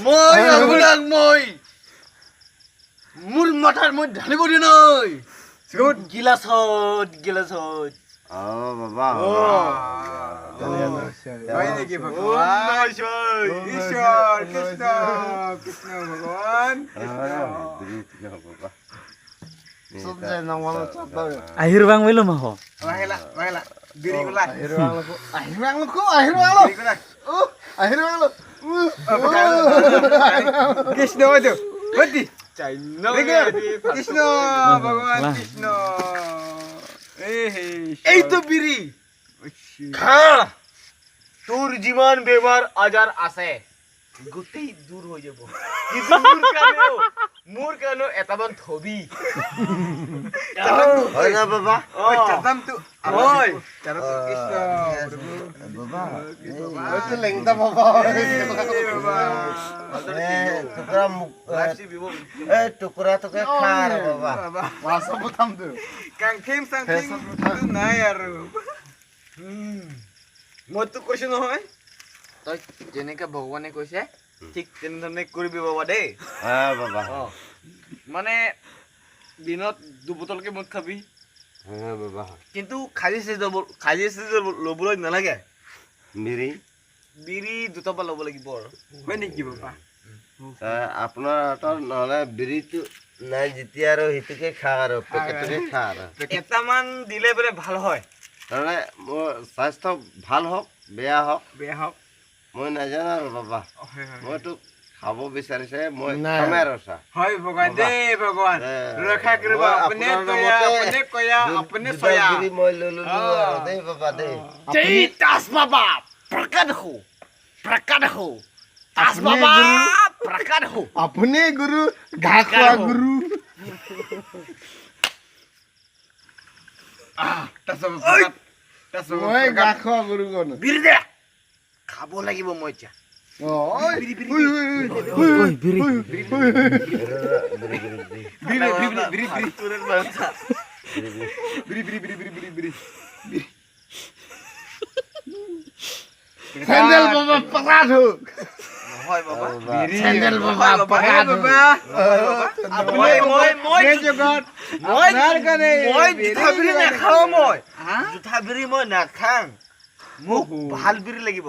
মই আপোনাক মই মোৰ মাথাৰ মই ঢালিব দিয়া নাই গিলাচত গিলাচত। অ বাবা, হয় নেকি ভগৱান? ঈশ্বৰ কৃষ্ণ কৃষ্ণ ভগৱান। আহিৰবাং বইলো মাহ কৃষ্ণ কৃষ্ণ ভগৱান কৃষ্ণ। এইটো বিড়ি খা, তোৰ যিমান বেমাৰ আজাৰ আছে গোটেই দূৰ হৈ যাব। কিন্তু মোৰ কাৰণেও এটামান থবি। হয় না বাবা? হয়। টুকুৰা টুকুৰা খা আৰু বাবা। নাই আৰু মই তোক কৈছো নহয়, তই যেনেকে ভগৱানে কৈছে ঠিক তেনেধৰণে কৰিবি বাবা দেই। বাবা মানে দিনত দুবটলকে মদ খাবি বাবা, কিন্তু খাজি খাজি ল'বলৈ নালাগে। বিড়ি বিড়ি দুটামান ল'ব লাগিব আৰু। হয় নেকি বাবা? আপোনাৰ হাতত নহ'লে বিড়িটো নাই যেতিয়া আৰু সেইটোকে খা আৰু পেকেটটোকে খা আৰু কেইটামান দিলে বোলে ভাল হয়। তাৰমানে মোৰ স্বাস্থ্য ভাল হওক বেয়া হওক বেয়া হওক মই নাজানো আৰু বাবা, মই তোক খাব বিচাৰিছে মই খামে আৰু চাহ। হয় ভগৱান দেই, ভগৱান ৰক্ষা কৰিব। আপুনি তয়া আপুনি কয়া আপুনি চয়া মই লৈ ললো আৰু দেই বাবা দেই। জয় দাস বাবা প্ৰকাট হো, প্ৰকাট হো দাস বাবা, প্ৰকাট হো। আপুনি গুৰু ঘাঁহ খোৱা গুৰু। মই ঘাঁহ খোৱা গুৰু কোন? বিড়ি দে, খাব লাগিব মই এতিয়া। চেন্দেল বাবা পকাত হোক। নহয় বাবা, চেন্দেল বাবা পকাত মই জোঠা বিড়ি নাখাওঁ, মই জোঠা বিড়ি মই নাখাওঁ, মোক ভাল বিড়ি লাগিব।